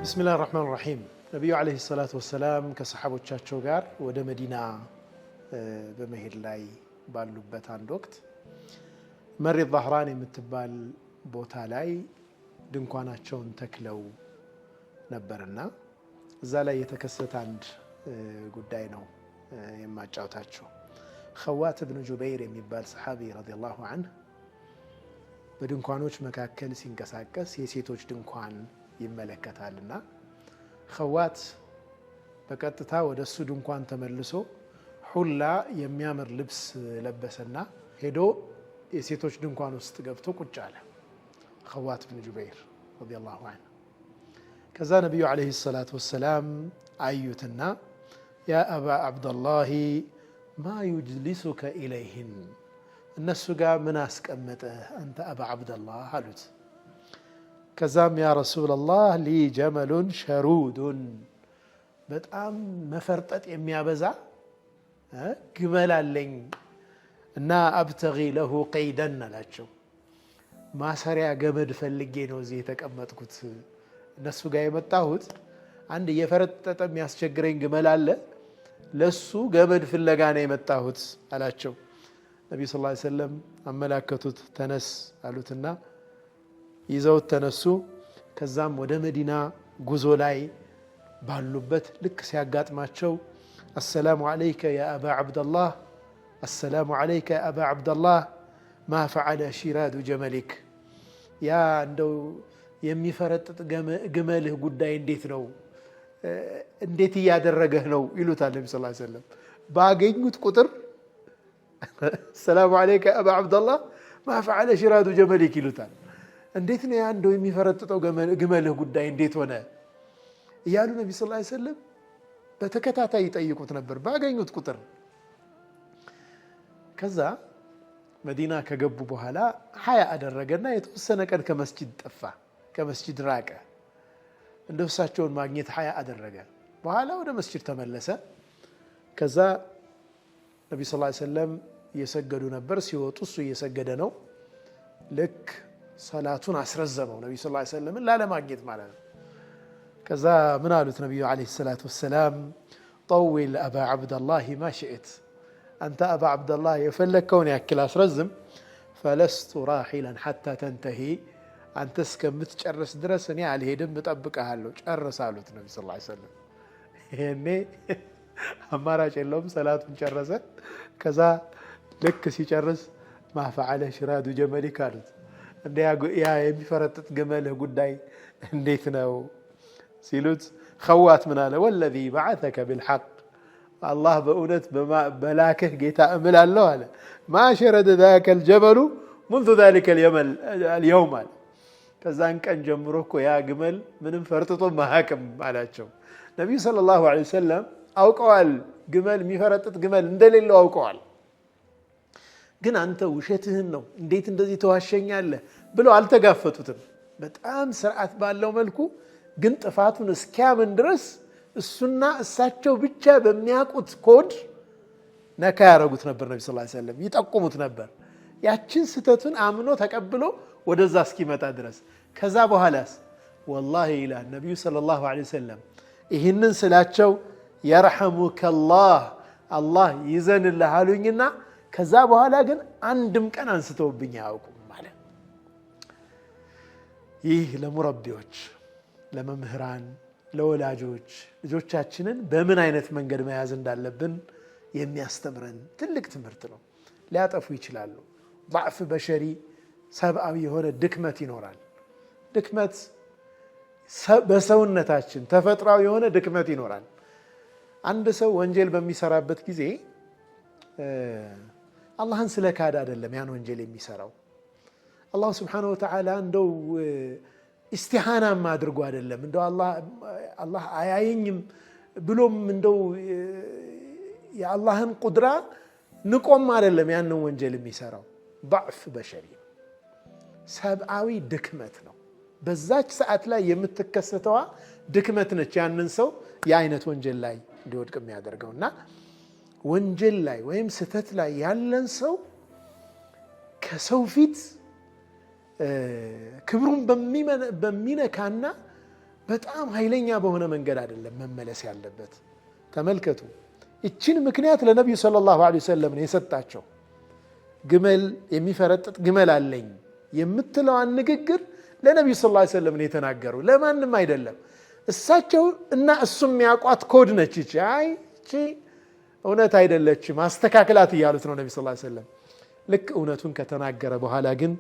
بسم الله الرحمن الرحيم። ነቢዩ عليه الصلاة والسلام ከሰሓቦቻቸው ጋር ወደ መዲና በመሄድ ላይ ባሉበት አንድ ወቅት መሪ ዛህራን የምትባል ቦታ ላይ ድንኳናቸውን ተክለው ነበርና እዛ ላይ የተከሰተ አንድ ጉዳይ ነው የማጫውታቸው። ኸዋት ብኑ ጁበይር የሚባል ሰሓቢ رضي الله عنه በድንኳኖች መካከል ሲንቀሳቀስ የሴቶች ድንኳን ይመለከታልና ኸዋት በቀጥታ ወደ እሱ ድንኳን ተመልሶ ሁላ የሚያምር ልብስ ለበሰና ሄዶ የሴቶች ድንኳን ውስጥ ገብቶ ቁጭ አለ። ኸዋት ብን ጁበይር رضي الله عنه። ከዛ ነቢዩ عليه الصلاة والسلام አዩትና يا أبا عبد الله ما يجلسك إليهن፣ እነሱ ጋር ምን አስቀመጠህ አንተ አባ ዓብደላህ አሉት። ከዛም يا رسول الله لي جمل شرود፣ በጣም መፈርጠጥ የሚያበዛ ግመል አለኝ እና أبتغي له قيدا አላቸው። ማሰሪያ ገመድ ፈልጌ ነው እዚህ የተቀመጥኩት፣ እነሱ ጋር የመጣሁት አንድ እየፈረጠጠ የሚያስቸግረኝ ግመል አለ፣ ለሱ ገመድ ፍለጋ ነው የመጣሁት አላቸው። ነቢዩ ስ ሰለም አመላከቱት። ተነስ አሉትና ይዘውት ተነሱ። ከዛም ወደ መዲና ጉዞ ላይ ባሉበት ልክ ሲያጋጥማቸው السلام عليك يا أبا عبد الله፣ السلام عليك يا أبا عبد الله ما فعل شراد جملك፣ ያ እንደው የሚፈረጥጥ ግመልህ ጉዳይ እንዴት ነው? እንዴት እያደረገህ ነው? ይሉታል ነቢ ስ ሰለም ባገኙት ቁጥር السلام عليك يا أبا عبد الله ما فعل شراد جملك ይሉታል። እንዴት ነው ያ እንደው የሚፈረጥጠው ግመልህ ጉዳይ እንዴት ሆነ? እያሉ ነቢ ስ ሰለም በተከታታይ ይጠይቁት ነበር ባገኙት ቁጥር። ከዛ መዲና ከገቡ በኋላ ሀያ አደረገና የተወሰነ ቀን ከመስጂድ ጠፋ፣ ከመስጂድ ራቀ። እንደ እሳቸውን ማግኘት ሀያ አደረገ። በኋላ ወደ መስጂድ ተመለሰ። ከዛ ነቢ ስ ሰለም እየሰገዱ ነበር። ሲወጡ እሱ እየሰገደ ነው። ልክ ሰላቱን አስረዘመው ነቢ ስ ሰለምን ላለማግኘት ማለት ነው። ከዛ ምን አሉት ነቢዩ عليه الصلاة والسلام طول أبا عبد الله ما شئت፣ አንተ አባ ዓብደላህ የፈለግከውን ያክል አስረዝም፣ فلست راحلا حتى تنتهي፣ አንተ እስከምትጨርስ ድረስ እኔ አልሄድም፣ እጠብቅሃለሁ፣ ጨርስ አሉት ነቢ ስ ሰለም። ይሄኔ አማራጭ የለውም፣ ሰላቱን ጨረሰ። ከዛ ልክ ሲጨርስ ما فعل شراد جملك አሉት። እንደ ያ የሚፈረጥጥ ግመልህ ጉዳይ እንዴት ነው ሲሉት ኸዋት ምን አለ? والذي بعثك بالحق አላህ በእውነት በላክህ ጌታ እምላለሁ አለ። ما شرد ذاك الجمل منذ ذلك اليوم አለ። ከዛን ቀን ጀምሮ እኮ ያ ግመል ምንም ፈርጥጦ ማያውቅም አላቸው። ነቢዩ صلى الله عليه وسلم አውቀዋል፣ ግመል የሚፈረጥጥ ግመል እንደሌለው አውቀዋል። ግን አንተ ውሸትህን ነው እንዴት እንደዚህ ተዋሸኛለህ ብለው አልተጋፈጡትም። በጣም ስርዓት ባለው መልኩ ግን ጥፋቱን እስኪያምን ድረስ እሱና እሳቸው ብቻ በሚያውቁት ኮድ ነካ ያደረጉት ነበር። ነቢ ስ ሰለም ይጠቁሙት ነበር። ያችን ስህተቱን አምኖ ተቀብሎ ወደዛ እስኪመጣ ድረስ። ከዛ በኋላስ والله ይላል ነቢዩ صلى الله عليه وسلم ይህንን ስላቸው يرحمك الله አላህ ይዘንልህ አሉኝና ከዛ በኋላ ግን አንድም ቀን አንስተውብኝ አያውቁም ማለት። ይህ ለሙረቢዎች፣ ለመምህራን፣ ለወላጆች ልጆቻችንን በምን አይነት መንገድ መያዝ እንዳለብን የሚያስተምረን ትልቅ ትምህርት ነው። ሊያጠፉ ይችላሉ። ضعፍ በሸሪ ሰብአዊ የሆነ ድክመት ይኖራል። ድክመት በሰውነታችን ተፈጥሯዊ የሆነ ድክመት ይኖራል። አንድ ሰው ወንጀል በሚሰራበት ጊዜ አላህን ስለ ካድ አይደለም ያን ወንጀል የሚሰራው። አላሁ ስብሓነሁ ወተዓላ እንደው ኢስቲሃናም አድርጎ አይደለም፣ እንደው አላህ አያየኝም ብሎም እንደው የአላህን ቁድራ ንቆም አይደለም ያንን ወንጀል የሚሰራው። ضዕፍ በሸሪ ሰብአዊ ድክመት ነው። በዛች ሰዓት ላይ የምትከሰተዋ ድክመት ነች ያንን ሰው የአይነት ወንጀል ላይ እንዲወድቅ የሚያደርገው። እና ወንጀል ላይ ወይም ስህተት ላይ ያለን ሰው ከሰው ፊት ክብሩን በሚነካና በጣም ኃይለኛ በሆነ መንገድ አይደለም መመለስ ያለበት። ተመልከቱ፣ ይችን ምክንያት ለነቢዩ صلى الله عليه وسلم ነው የሰጣቸው። ግመል የሚፈረጥጥ ግመል አለኝ የምትለዋን ንግግር ለነቢዩ صلى الله عليه وسلم ነው የተናገሩ፣ ለማንም አይደለም። እሳቸው እና እሱ የሚያውቋት ኮድ ነች ይቺ። አይ ይቺ እውነት አይደለችም አስተካክላት እያሉት ነው ነቢ صلى الله عليه وسلم። ልክ እውነቱን ከተናገረ በኋላ ግን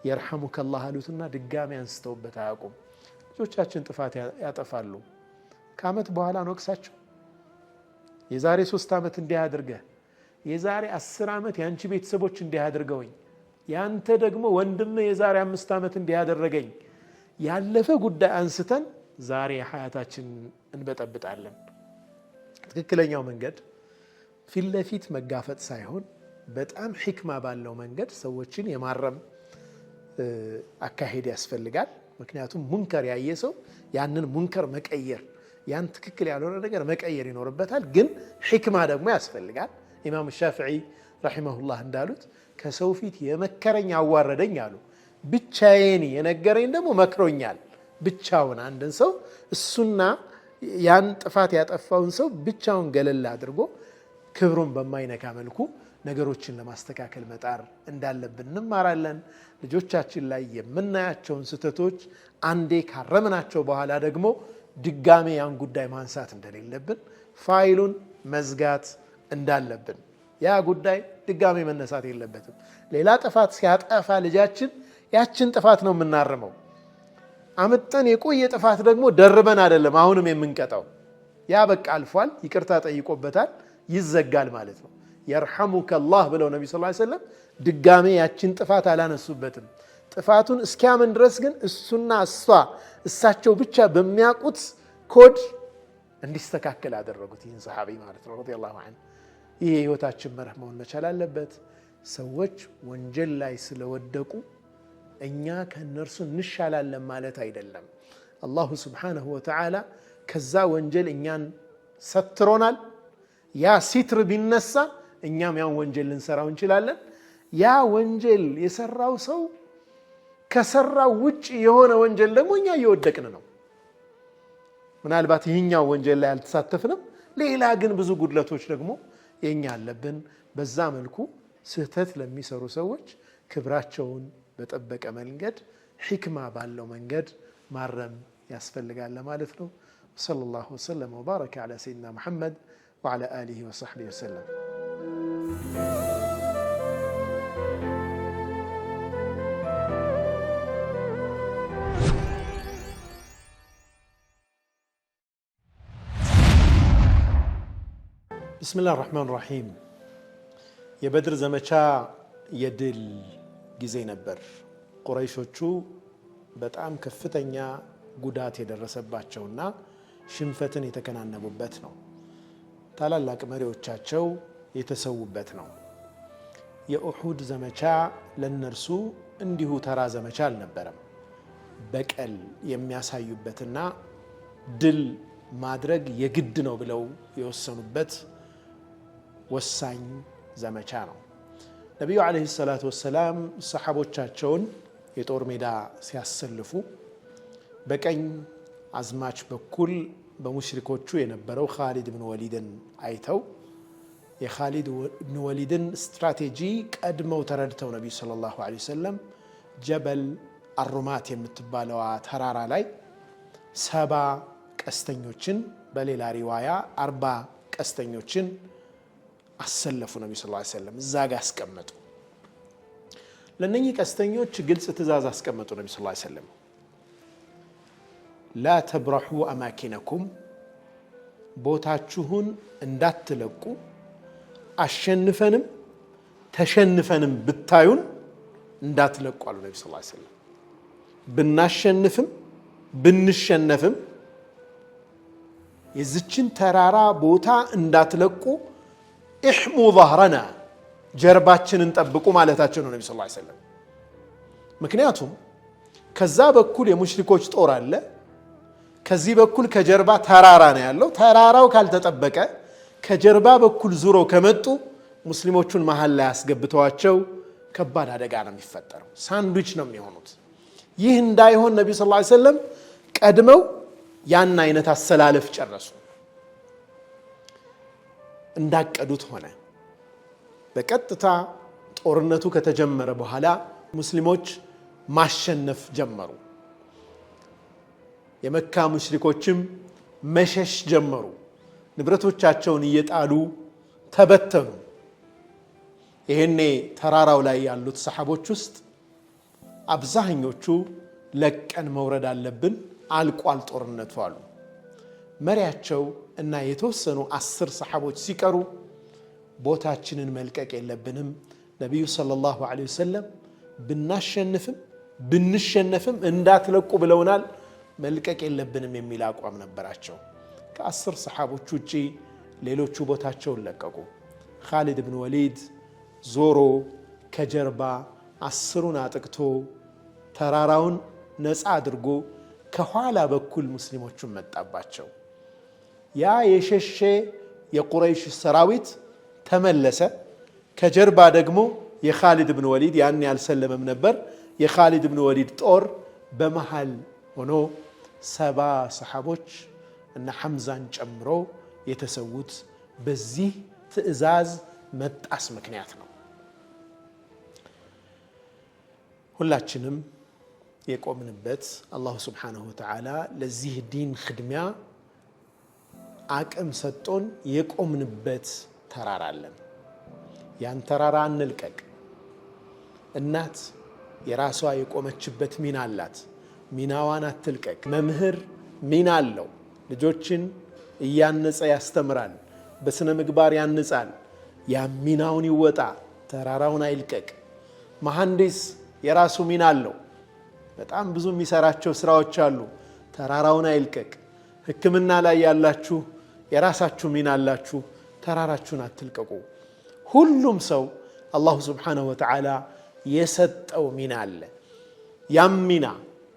يرحمك الله አሉትና ድጋሚ አንስተውበት አያውቁም። ልጆቻችን ጥፋት ያጠፋሉ። ከዓመት በኋላ እንወቅሳቸው። የዛሬ 3 ዓመት እንዲህ አድርገህ፣ የዛሬ 10 ዓመት የአንቺ ቤተሰቦች እንዲህ አድርገውኝ፣ ያንተ ደግሞ ወንድም የዛሬ 5 ዓመት እንዲህ አደረገኝ፣ ያለፈ ጉዳይ አንስተን ዛሬ ሀያታችን እንበጠብጣለን። ትክክለኛው መንገድ ፊት ለፊት መጋፈጥ ሳይሆን በጣም ሕክማ ባለው መንገድ ሰዎችን የማረም አካሄድ ያስፈልጋል። ምክንያቱም ሙንከር ያየ ሰው ያንን ሙንከር መቀየር፣ ያን ትክክል ያልሆነ ነገር መቀየር ይኖርበታል። ግን ሕክማ ደግሞ ያስፈልጋል። ኢማም ሻፍዒ رحمه الله እንዳሉት ከሰው ፊት የመከረኝ አዋረደኝ አሉ። ብቻዬን የነገረኝ ደግሞ መክሮኛል። ብቻውን አንድን ሰው እሱና ያን ጥፋት ያጠፋውን ሰው ብቻውን ገለል አድርጎ ክብሩን በማይነካ መልኩ ነገሮችን ለማስተካከል መጣር እንዳለብን እንማራለን። ልጆቻችን ላይ የምናያቸውን ስህተቶች አንዴ ካረምናቸው በኋላ ደግሞ ድጋሜ ያን ጉዳይ ማንሳት እንደሌለብን፣ ፋይሉን መዝጋት እንዳለብን፣ ያ ጉዳይ ድጋሜ መነሳት የለበትም። ሌላ ጥፋት ሲያጠፋ ልጃችን ያችን ጥፋት ነው የምናርመው። አምጠን የቆየ ጥፋት ደግሞ ደርበን አይደለም አሁንም የምንቀጣው። ያ በቃ አልፏል፣ ይቅርታ ጠይቆበታል፣ ይዘጋል ማለት ነው። يرحمك الله ብለው ነቢ صلى الله عليه وسلم ድጋሜ ያችን ጥፋት አላነሱበትም። ጥፋቱን እስኪያምን ድረስ ግን እሱና እሷ እሳቸው ብቻ በሚያውቁት ኮድ እንዲስተካከል አደረጉት። ይህን ሰሓቢ ማለት ነው رضي الله عنه። ይህ የህይወታችን መርህ መሆን መቻል አለበት። ሰዎች ወንጀል ላይ ስለወደቁ እኛ ከእነርሱ እንሻላለን ማለት አይደለም። الله سبحانه وتعالى ከዛ ወንጀል እኛን ሰትሮናል። ያ ሲትር ቢነሳ እኛም ያን ወንጀል ልንሰራው እንችላለን። ያ ወንጀል የሰራው ሰው ከሰራው ውጭ የሆነ ወንጀል ደግሞ እኛ እየወደቅን ነው። ምናልባት ይህኛው ወንጀል ላይ አልተሳተፍንም፣ ሌላ ግን ብዙ ጉድለቶች ደግሞ የኛ አለብን። በዛ መልኩ ስህተት ለሚሰሩ ሰዎች ክብራቸውን በጠበቀ መንገድ ሕክማ ባለው መንገድ ማረም ያስፈልጋል ለማለት ነው። ወሰለላሁ ወሰለም ወባረከ ዐላ ሰይድና ሙሐመድ ወዐላ አሊሂ ወሰሕቢሂ ወሰለም። ብስሚላህ ራሕማን ራሒም። የበድር ዘመቻ የድል ጊዜ ነበር። ቁረይሾቹ በጣም ከፍተኛ ጉዳት የደረሰባቸውና ሽንፈትን የተከናነቡበት ነው። ታላላቅ መሪዎቻቸው የተሰዉበት ነው። የኡሑድ ዘመቻ ለነርሱ እንዲሁ ተራ ዘመቻ አልነበረም። በቀል የሚያሳዩበትና ድል ማድረግ የግድ ነው ብለው የወሰኑበት ወሳኝ ዘመቻ ነው። ነቢዩ ዓለይሂ ሰላቱ ወሰላም ሰሓቦቻቸውን የጦር ሜዳ ሲያሰልፉ በቀኝ አዝማች በኩል በሙሽሪኮቹ የነበረው ካሊድ ብን ወሊድን አይተው የካሊድ ብን ወሊድን ስትራቴጂ ቀድመው ተረድተው ነቢዩ صلى الله عليه وسلم ጀበል አሩማት የምትባለዋ ተራራ ላይ 70 ቀስተኞችን በሌላ ሪዋያ 40 ቀስተኞችን አሰለፉ። ነቢዩ صلى الله عليه وسلم እዛ ጋ አስቀመጡ። ለእነኚህ ቀስተኞች ግልጽ ትእዛዝ አስቀመጡ። ነቢ صلى الله عليه وسلم لا تبرحوا أماكنكم፣ ቦታችሁን እንዳትለቁ፣ አሸንፈንም ተሸንፈንም ብታዩን እንዳትለቁ አሉ ነቢ صلى الله عليه وسلم። ብናሸንፍም ብንሸነፍም የዝችን ተራራ ቦታ እንዳትለቁ፣ احموا ظهرنا ጀርባችንን ጠብቁ ማለታቸው ነው ነቢ صلى الله عليه وسلم። ምክንያቱም ከዛ በኩል የሙሽሪኮች ጦር አለ፣ ከዚህ በኩል ከጀርባ ተራራ ነው ያለው። ተራራው ካልተጠበቀ ከጀርባ በኩል ዙሮ ከመጡ ሙስሊሞቹን መሀል ላይ አስገብተዋቸው ከባድ አደጋ ነው የሚፈጠረው። ሳንድዊች ነው የሚሆኑት። ይህ እንዳይሆን ነቢዩ صلى الله عليه وسلم ቀድመው ያን አይነት አሰላለፍ ጨረሱ። እንዳቀዱት ሆነ። በቀጥታ ጦርነቱ ከተጀመረ በኋላ ሙስሊሞች ማሸነፍ ጀመሩ። የመካ ሙሽሪኮችም መሸሽ ጀመሩ። ንብረቶቻቸውን እየጣሉ ተበተኑ። ይሄኔ ተራራው ላይ ያሉት ሰሓቦች ውስጥ አብዛኞቹ ለቀን መውረድ አለብን፣ አልቋል ጦርነቱ አሉ። መሪያቸው እና የተወሰኑ 10 ሰሓቦች ሲቀሩ ቦታችንን መልቀቅ የለብንም፣ ነቢዩ ሰለላሁ ዐለይሂ ወሰለም ብናሸንፍም ብንሸነፍም እንዳትለቁ ብለውናል፣ መልቀቅ የለብንም የሚል አቋም ነበራቸው። ከ10 ሰሓቦች ውጪ ሌሎቹ ቦታቸውን ለቀቁ። ካሊድ ብን ወሊድ ዞሮ ከጀርባ 10ሩን አጥቅቶ ተራራውን ነፃ አድርጎ ከኋላ በኩል ሙስሊሞቹን መጣባቸው። ያ የሸሸ የቁረይሽ ሰራዊት ተመለሰ። ከጀርባ ደግሞ የኻሊድ ብን ወሊድ ያን ያልሰለመም ነበር። የኻሊድ ብን ወሊድ ጦር በመሃል ሆኖ 70 ሰሓቦች እና ሐምዛን ጨምሮ የተሰዉት በዚህ ትዕዛዝ መጣስ ምክንያት ነው። ሁላችንም የቆምንበት አላሁ ስብሓነሁ ወተዓላ ለዚህ ዲን ክድሚያ አቅም ሰጥቶን የቆምንበት ተራራ አለን። ያን ተራራ አንልቀቅ። እናት የራሷ የቆመችበት ሚና አላት። ሚናዋን አትልቀቅ። መምህር ሚና አለው። ልጆችን እያነጸ ያስተምራል፣ በስነ ምግባር ያንጻል። ያ ሚናውን ይወጣ፣ ተራራውን አይልቀቅ። መሐንዲስ የራሱ ሚና አለው። በጣም ብዙ የሚሰራቸው ስራዎች አሉ። ተራራውን አይልቀቅ። ሕክምና ላይ ያላችሁ የራሳችሁ ሚና አላችሁ። ተራራችሁን አትልቀቁ። ሁሉም ሰው አላሁ ስብሓነሁ ወተዓላ የሰጠው ሚና አለ። ያም ሚና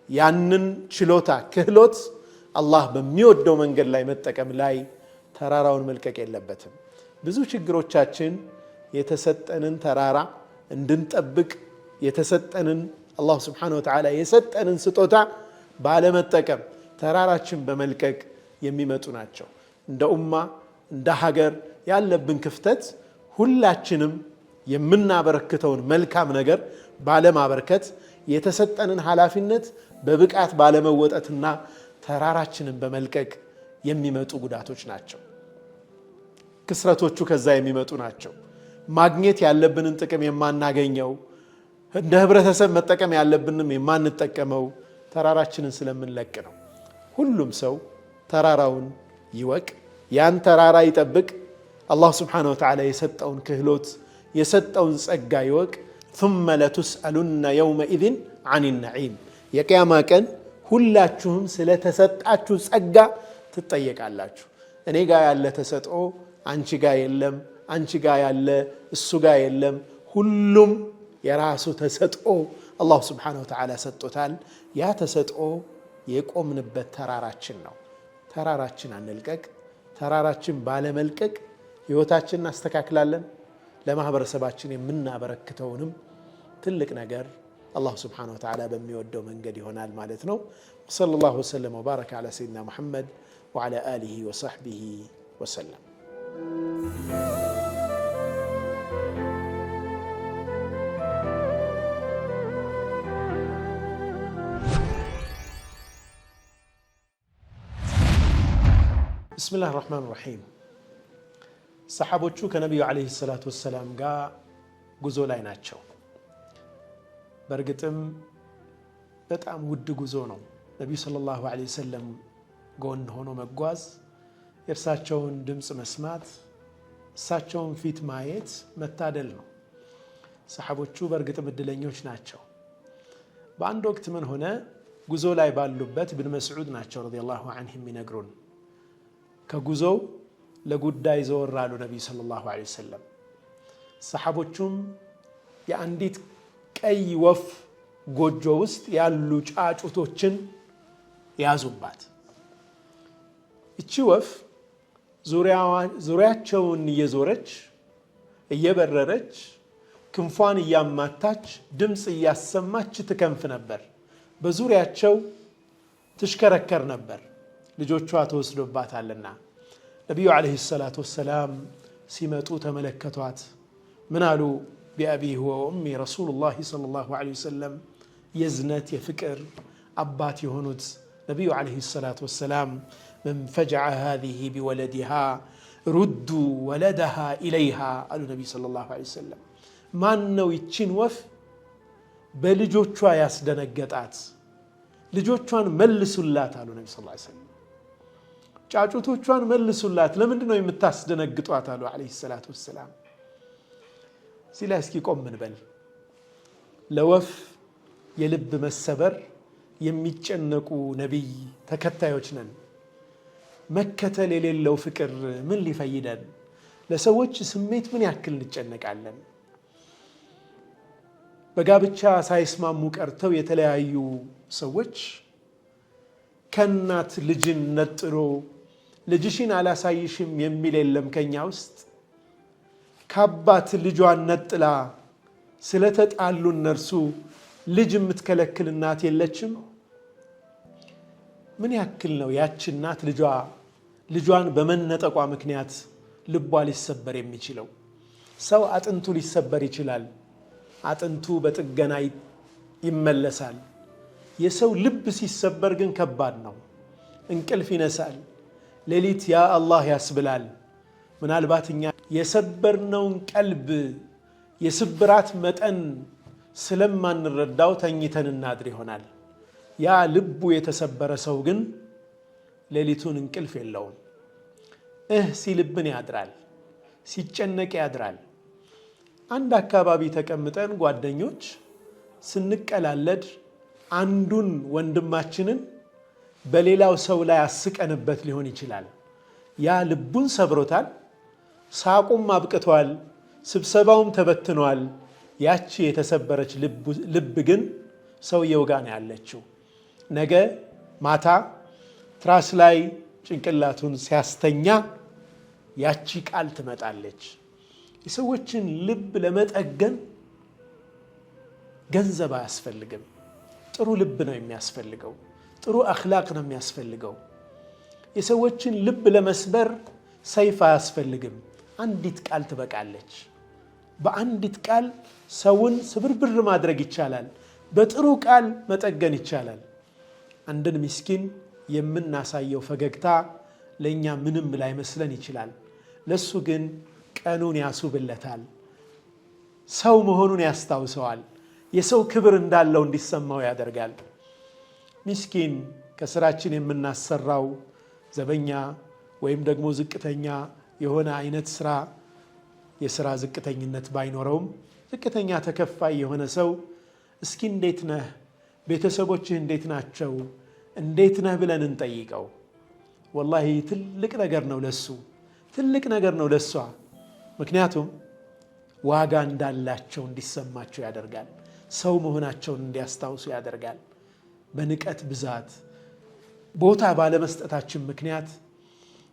ያንን ችሎታ ክህሎት አላህ በሚወደው መንገድ ላይ መጠቀም ላይ ተራራውን መልቀቅ የለበትም። ብዙ ችግሮቻችን የተሰጠንን ተራራ እንድንጠብቅ የተሰጠንን አላሁ ስብሓነሁ ወተዓላ የሰጠንን ስጦታ ባለመጠቀም ተራራችን በመልቀቅ የሚመጡ ናቸው። እንደ ኡማ እንደ ሀገር ያለብን ክፍተት ሁላችንም የምናበረክተውን መልካም ነገር ባለማበርከት የተሰጠንን ኃላፊነት በብቃት ባለመወጣትና ተራራችንን በመልቀቅ የሚመጡ ጉዳቶች ናቸው። ክስረቶቹ ከዛ የሚመጡ ናቸው። ማግኘት ያለብንን ጥቅም የማናገኘው፣ እንደ ህብረተሰብ መጠቀም ያለብንም የማንጠቀመው ተራራችንን ስለምንለቅ ነው። ሁሉም ሰው ተራራውን ይወቅ፣ ያን ተራራ ይጠብቅ። አላህ ስብሓነሁ ወተዓላ የሰጠውን ክህሎት የሰጠውን ጸጋ ይወቅ። ثم لتسألن يومئذ عن النعيم የቅያማ ቀን ሁላችሁም ስለተሰጣችሁ ጸጋ ትጠየቃላችሁ። እኔ ጋ ያለ ተሰጥኦ አንቺ ጋ የለም፣ አንቺ ጋ ያለ እሱ ጋ የለም። ሁሉም የራሱ ተሰጥኦ አላሁ ስብሓነሁ ወተዓላ ሰጥቶታል። ያ ተሰጥኦ የቆምንበት ተራራችን ነው። ተራራችን አንልቀቅ። ተራራችን ባለመልቀቅ ህይወታችን እናስተካክላለን። ለማህበረሰባችን የምናበረክተውንም ትልቅ ነገር አላሁ ስብሓነሁ ወተዓላ በሚወደው መንገድ ይሆናል ማለት ነው። ወሰለላሁ ወሰለም ወባረከ ዐላ ሰይዲና ሙሐመድ ወዐላ አሊሂ ወሰሕቢሂ ወሰለም። ብስሚላህ ራሕማን ራሒም። ሰሓቦቹ ከነቢዩ ዓለይሂ ሰላቱ ወሰላም ጋር ጉዞ ላይ ናቸው። በእርግጥም በጣም ውድ ጉዞ ነው። ነቢዩ ሰለላሁ ዓለይሂ ወሰለም ጎን ሆኖ መጓዝ፣ የእርሳቸውን ድምፅ መስማት፣ እሳቸውን ፊት ማየት መታደል ነው። ሰሓቦቹ በእርግጥም እድለኞች ናቸው። በአንድ ወቅት ምን ሆነ? ጉዞ ላይ ባሉበት ኢብን መስዑድ ናቸው ረዲየላሁ ዐንሁ የሚነግሩን። ከጉዞው ለጉዳይ ዘወር አሉ ነቢዩ ሰለላሁ ዐለይሂ ወሰለም። ሰሓቦቹም የአንዲት ቀይ ወፍ ጎጆ ውስጥ ያሉ ጫጩቶችን ያዙባት። እቺ ወፍ ዙሪያቸውን እየዞረች እየበረረች ክንፏን እያማታች ድምፅ እያሰማች ትከንፍ ነበር። በዙሪያቸው ትሽከረከር ነበር። ልጆቿ ተወስዶባታልና። ነቢዩ عليه الصلاة والسلام ሲመጡ ተመለከቷት። ምን አሉ? بأبي هو وأمي رسول الله صلى الله عليه وسلم የዝነት የፍቅር አባት የሆኑት ነቢዩ عليه الصلاة والسلام من فجع هذه بولدها ردوا ولدها إليها አሉ ነቢዩ صلى الله عليه وسلم። ማን ነው ይችን ወፍ በልጆቿ ያስደነገጣት? ልጆቿን መልሱላት አሉ ነቢ ስ ሰለም። ጫጩቶቿን መልሱላት፣ ለምንድን ነው የምታስደነግጧት? አሉ عليه الصلاة والسلام። እዚህ ላይ እስኪ ቆም እንበል። ለወፍ የልብ መሰበር የሚጨነቁ ነቢይ ተከታዮች ነን። መከተል የሌለው ፍቅር ምን ሊፈይደን? ለሰዎች ስሜት ምን ያክል እንጨነቃለን? በጋብቻ ሳይስማሙ ቀርተው የተለያዩ ሰዎች ከእናት ልጅን ነጥሎ ልጅሽን አላሳይሽም የሚል የለም ከኛ ውስጥ። ከአባት ልጇን ነጥላ ስለተጣሉ እነርሱ ልጅ የምትከለክል እናት የለችም። ምን ያክል ነው ያች እናት ልጇን በመነጠቋ ምክንያት ልቧ ሊሰበር የሚችለው? ሰው አጥንቱ ሊሰበር ይችላል። አጥንቱ በጥገና ይመለሳል። የሰው ልብ ሲሰበር ግን ከባድ ነው። እንቅልፍ ይነሳል። ሌሊት ያ አላህ ያስብላል። ምናልባት እኛ የሰበርነውን ቀልብ የስብራት መጠን ስለማንረዳው ተኝተን እናድር ይሆናል። ያ ልቡ የተሰበረ ሰው ግን ሌሊቱን እንቅልፍ የለውም። እህ ሲልብን ያድራል፣ ሲጨነቅ ያድራል። አንድ አካባቢ ተቀምጠን ጓደኞች ስንቀላለድ አንዱን ወንድማችንን በሌላው ሰው ላይ አስቀንበት ሊሆን ይችላል። ያ ልቡን ሰብሮታል፣ ሳቁም አብቅቷል፣ ስብሰባውም ተበትኗል። ያቺ የተሰበረች ልብ ግን ሰውየው ጋር ነው ያለችው። ነገ ማታ ትራስ ላይ ጭንቅላቱን ሲያስተኛ ያቺ ቃል ትመጣለች። የሰዎችን ልብ ለመጠገን ገንዘብ አያስፈልግም። ጥሩ ልብ ነው የሚያስፈልገው። ጥሩ አኽላቅ ነው የሚያስፈልገው። የሰዎችን ልብ ለመስበር ሰይፍ አያስፈልግም። አንዲት ቃል ትበቃለች። በአንዲት ቃል ሰውን ስብርብር ማድረግ ይቻላል። በጥሩ ቃል መጠገን ይቻላል። አንድን ምስኪን የምናሳየው ፈገግታ ለእኛ ምንም ላይመስለን ይችላል። ለሱ ግን ቀኑን ያሱብለታል። ሰው መሆኑን ያስታውሰዋል። የሰው ክብር እንዳለው እንዲሰማው ያደርጋል። ምስኪን ከስራችን የምናሰራው ዘበኛ ወይም ደግሞ ዝቅተኛ የሆነ አይነት ስራ የስራ ዝቅተኝነት ባይኖረውም ዝቅተኛ ተከፋይ የሆነ ሰው እስኪ እንዴት ነህ፣ ቤተሰቦችህ እንዴት ናቸው፣ እንዴት ነህ ብለን እንጠይቀው። ወላሂ ትልቅ ነገር ነው ለሱ፣ ትልቅ ነገር ነው ለሷ። ምክንያቱም ዋጋ እንዳላቸው እንዲሰማቸው ያደርጋል። ሰው መሆናቸውን እንዲያስታውሱ ያደርጋል። በንቀት ብዛት ቦታ ባለመስጠታችን ምክንያት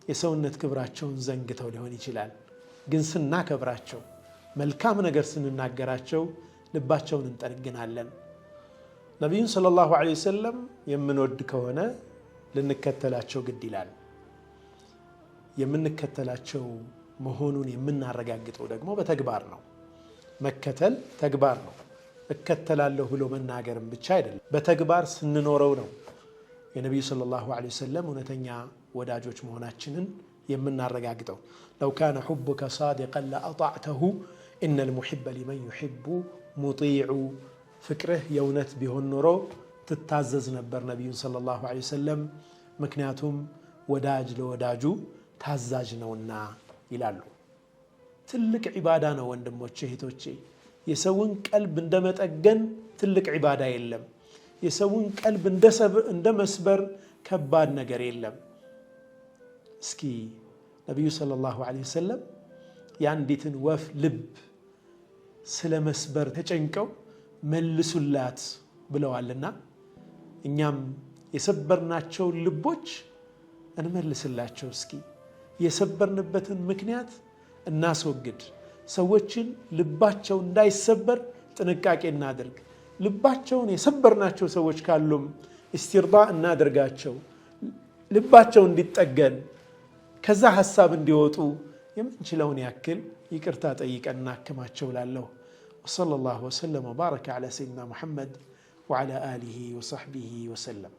የሰውነት ክብራቸውን ዘንግተው ሊሆን ይችላል። ግን ስናከብራቸው፣ መልካም ነገር ስንናገራቸው ልባቸውን እንጠግናለን። ነቢዩን ሰለላሁ ዐለይሂ ወሰለም የምንወድ ከሆነ ልንከተላቸው ግድ ይላል። የምንከተላቸው መሆኑን የምናረጋግጠው ደግሞ በተግባር ነው። መከተል ተግባር ነው። እከተላለሁ ብሎ መናገርም ብቻ አይደለም፣ በተግባር ስንኖረው ነው የነቢዩ ሰለላሁ ዐለይሂ ወሰለም እውነተኛ ወዳጆች መሆናችንን የምናረጋግጠው። لو كان حبك صادقا لأطعته إن المحب لمن يحب مطيع። ፍቅርህ የእውነት ቢሆን ኖሮ ትታዘዝ ነበር ነቢዩን صلى الله عليه وسلم፣ ምክንያቱም ወዳጅ ለወዳጁ ታዛዥ ነውና ይላሉ። ትልቅ ዒባዳ ነው ወንድሞቼ እህቶቼ። የሰውን ቀልብ እንደመጠገን ትልቅ ዒባዳ የለም። የሰውን ቀልብ እንደ መስበር ከባድ ነገር የለም። እስኪ ነቢዩ ሰለላሁ ዐለይሂ ወሰለም የአንዲትን ወፍ ልብ ስለ መስበር ተጨንቀው መልሱላት ብለዋልና እኛም የሰበርናቸውን ልቦች እንመልስላቸው። እስኪ የሰበርንበትን ምክንያት እናስወግድ። ሰዎችን ልባቸው እንዳይሰበር ጥንቃቄ እናድርግ። ልባቸውን የሰበርናቸው ሰዎች ካሉም እስቲርዳ እናድርጋቸው። ልባቸው እንዲጠገን ከዛ ሀሳብ እንዲወጡ የምንችለውን ያክል ይቅርታ ጠይቀን እናክማቸው እላለሁ። وصلى الله وسلم وبارك على سيدنا محمد وعلى آله وصحبه وسلم.